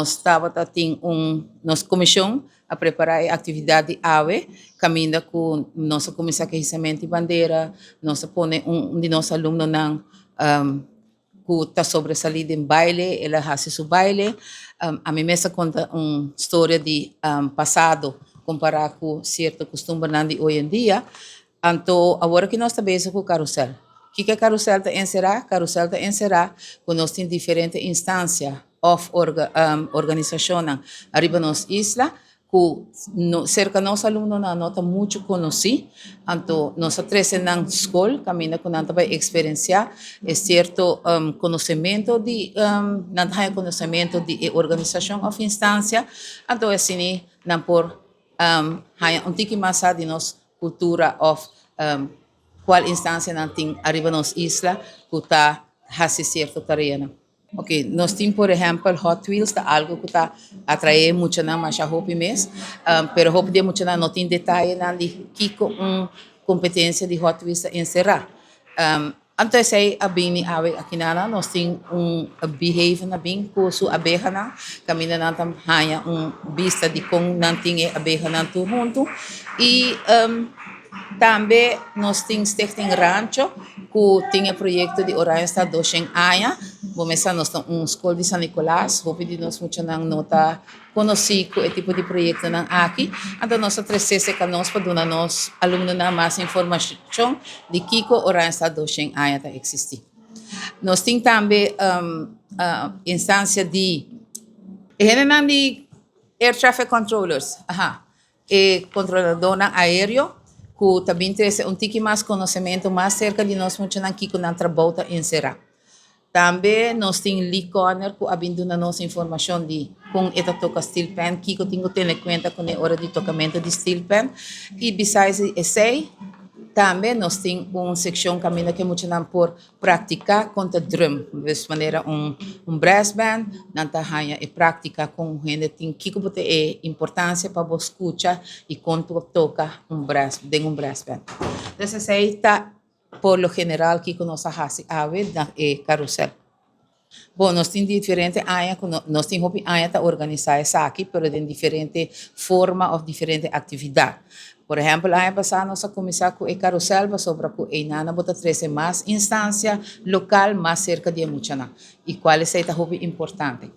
Nos tabata tin un nos komishon a prepará e aktividat di awe kaminda ku nos a kuminsá ku e hisamentu di bandera, nos a pone un di nos alumnonan ku ta sobresalí den baile, el a hasi su baile. Ami mes a konta un storia di pasado kompará ku sierto kustumbernan di oy en dia. Anto awor aki nos ta bezig ku karusèl. Kiko e karusèl ta enserá? Karusèl ta enserá ku nos tin diferente instansia òf organisashonnan ariba nos isla ku serka nos alumnonan no ta muchu konosí. Anto nos a trese nan skol kaminda ku nan ta bai eksperensiá e sierto konosementu di nan ta haña konosementu di e organisashon òf instansia. Anto asina nan por haña un tiki mas sa di nos kultura òf kual instansianan tin ariba nos isla ku ta hasi sierto tareanan. Ok, nos tin por ehèmpel Hot Wheels ta algu ku ta atraé muchanan masha hopi mes, pero hopi di e muchanan no tin detayenan di kiko un kompetensia di Hot Wheels ta enserá. Anto esei a bini awe akinana nos tin un beehive na bin ku su abehanan kaminda nan ta haña un bista di kon nan tin e abehanan tur huntu i tambe nos tin Stichting Rancho ku tin e proyekto di Oranjestad doshen aña. Bo mester nos ta un skol di San Nicolas hopi di nos muchanan no ta Konosí ku e tipo di proyektonan aki, anto nos ta tresé serka nos pa duna nos alumnonan mas informashon di kiko Oranjestad 200 aña ta eksistí. Nos tin tambe instansia di e hendenan di Air Traffic Controllers, aha, e kontroladónan aéreo ku ta bin trese un tiki mas konosementu mas serka di nos muchanan kiko nan trabou ta enserá. Tambe nos tin Lee Conner ku a bin duna nos informashon di kon e ta toka steel pan, kiko tin ku tene kuenta kuné ora di tokamentu di steel pan. I besides di esei, tambe nos tin un sekshon kaminda ku e muchanan por praktiká kon ta drum, dus manera un un brass band, nan ta haña e práktika kon hende tin kiko bo ta e importansia pa bo skucha i kon bo toka un brass den un brass band. Entonces esei ta Por lo general kiko nos a hasi awe na e karusel? Bon, nos tin diferente aña ku nos tin hopi aña ta organisá esaki, pero den diferente forma òf diferente aktividat. Por ehèmpel, aña pasá nos a kuminsá ku e karusel pasobra ku einan bo ta trese mas instansia lokal mas serka di e muchanan, i kual esei ta hopi importante.